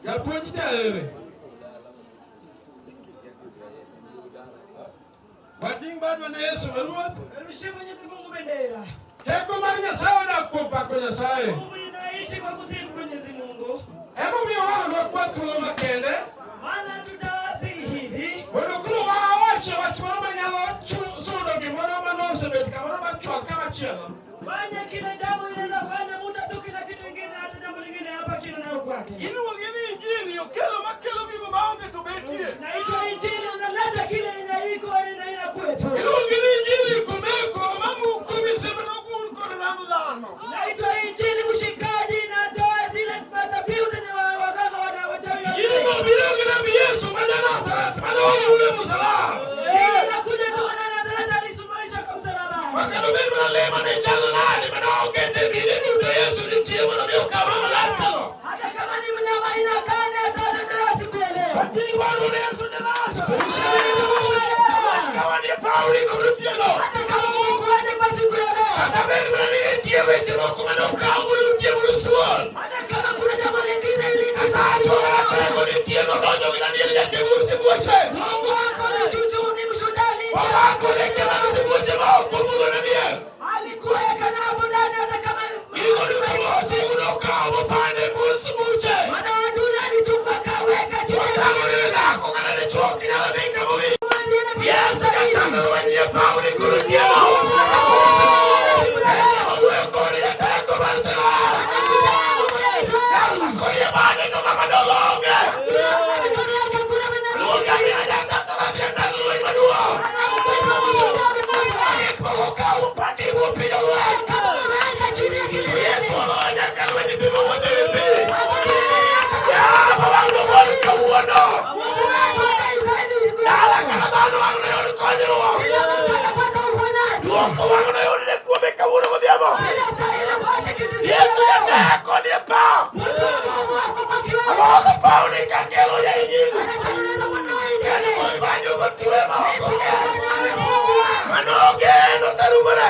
Japuonj jahere. Wating' badwa ne Yesu ma Ruoth. Rushie Mwenyezi Mungu bendera. Teko mar Nyasaye odak kuom pako Nyasaye. Mungu inaishi kwa kusifu Mwenyezi Mungu. Emomiyo wan wakwa thuolo makende Maana tutawasihi hivi mondo koro wawache wach moro manyalo sudo gimoro manosebet kamoro machwal kamachielo. Fanya kila jambo inaweza fanya mutatoki na kitu kingine hata jambo lingine hapa kila nayo kwake. Iluonge ni Injili okelo makelo gigo maonge to betie. Naitwa Injili unaleta kile inaiko ina ina kwetu. Iluonge ni Injili komeko mamuko misembe nogur kod ramb dhano. Naitwa Injili mshikaji natoa zile madhabihu zenye waganga wana wachawi. Injili no biro gi remb Yesu ma ja-Nazareth mane ogur e musalaba. Injili inakuja tu na Nazareth alisuluhisha kwa msalaba. Makano bed mana le mane chalo nade mane okete mine duto Yesu nitie mondo mi okaw malaikano. Hata kama ni mnyama aina gani ataendelea siku ya leo. Wating' badwa ne Yesu ja-Nazareth. Ka wanie paw ringo otieno. Hata kama Mungu aje kwa siku ya leo. Kata bed mana ni nitie weche moko mane okaw mondo otie mondo thuol. Hata kama kuna jambo lingine ili Nyasaye ratego nitie nodonjo gi Daniel jakegur sibuoche. Mungu wako ni juju ni mshujaa. Omako leke mag sibuoche ma ok omudho ne miel. Alikuwa kanapo ndani hata kama Gigo duto mosigu nokawo mopande e bur sibuoche. Maana adui alichukua kaweka chini. Otamo ni dhako kata dichuo ok nyal dhi kamowinjo. Yesu jatend lweny e paw ringo otieno. Owuoyo kode jateko mar silaha. Kori e bade to ng'ama dolo onge. Luonga gi jatend jatend lweny maduong'. Gik moko kawo pandi e bwo piny olweny. Yesu oloyo nyaka lweny pi mowuotho e wi pi. Yamo wang' nomol kawuono. Dala kata dhano wang' noyud konyruok. Duoko wang' noyud ne kuome kawuono godhiambo. Yesu jateko ni e paw. Aloso paw ni kakelo ja Injili. Kendo moimanyo motiwe ma ok okel. Mano ogeno oserumore.